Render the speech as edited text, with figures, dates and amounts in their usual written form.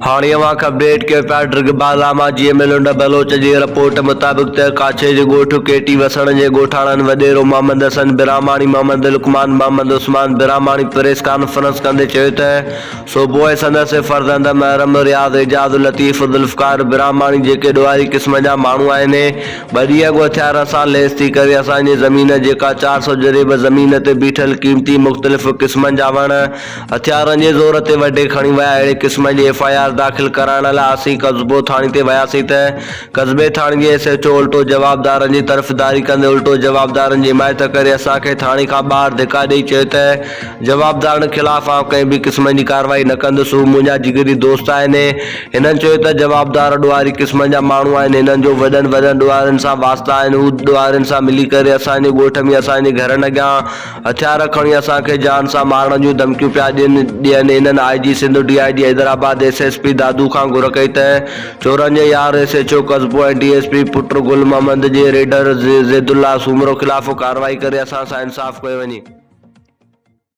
هاڻي اوهان کي اپڊيٽ ڪيو پيا ڊرگهه بالا مان جي ايم لنڊ بلوچ جي رپورٽ مطابق ته ڪاڇي جي ڳوٺ ڪيٽي وسڻ جي ڳوٺاڻن وڏيرو محمد حسن براهماڻي، محمد لقمان، محمد عثمان براهماڻي پريس ڪانفرنس ڪندي چيو ته صوبو ۽ سندس فرزند محرم رياض، اعجاز لطيف، ذوالفقار براهماڻي جيڪي ڏوهاري قسم جا ماڻهو آهن ٻه ڏينهن اڳ هٿيارن سان ليس ٿي ڪري اسان جي زمين جيڪا 400 جريب زمين تي بيٺل قيمتي مختلف قسمن جا وڻ هٿيارن جي زور تي وڍي کڻي ويا، اهڙي قسم جي ايف I R داخل ڪرائڻ لاء اسين قصبو ٿاڻي تي وياسين ته قصبي ٿاڻي جي ايس ايڇ او الٽو جوابدارن جي طرفداري ڪندي الٽو جوابدارن جي حمايت ڪري اسان کي ٿاڻي کان ٻاهر ڌڪا ڏئي چيو ته جوابدارن خلاف آئون ڪنهن به قسم جي ڪارروائي نه ڪندس هو منهنجا جگري دوست آهن هنن چيو ته جوابدار ڏوهاري قسم جا ماڻهو آهن هنن جو وڏن وڏن ڏوهارين سان واسطا آهن هو ڏوهارين سان ملي ڪري اسان جي ڳوٺ ۾ اسان جي گهرن اڳيان هٿيار کڻي اسان کي جان سان مارڻ جون ڌمڪيون پيا ڏين ڏين هنن I G Sindh D I G Hyderabad S S P Dadu کان گهر ڪئي ته چورن جي يار ايس ايڇ او قصبو ۽ ڊي ايس پي پٽ گل محمد جي ريڊر زيدالله سومرو خلاف ڪارروائي ڪري اسان سان انصاف ڪيو وڃي.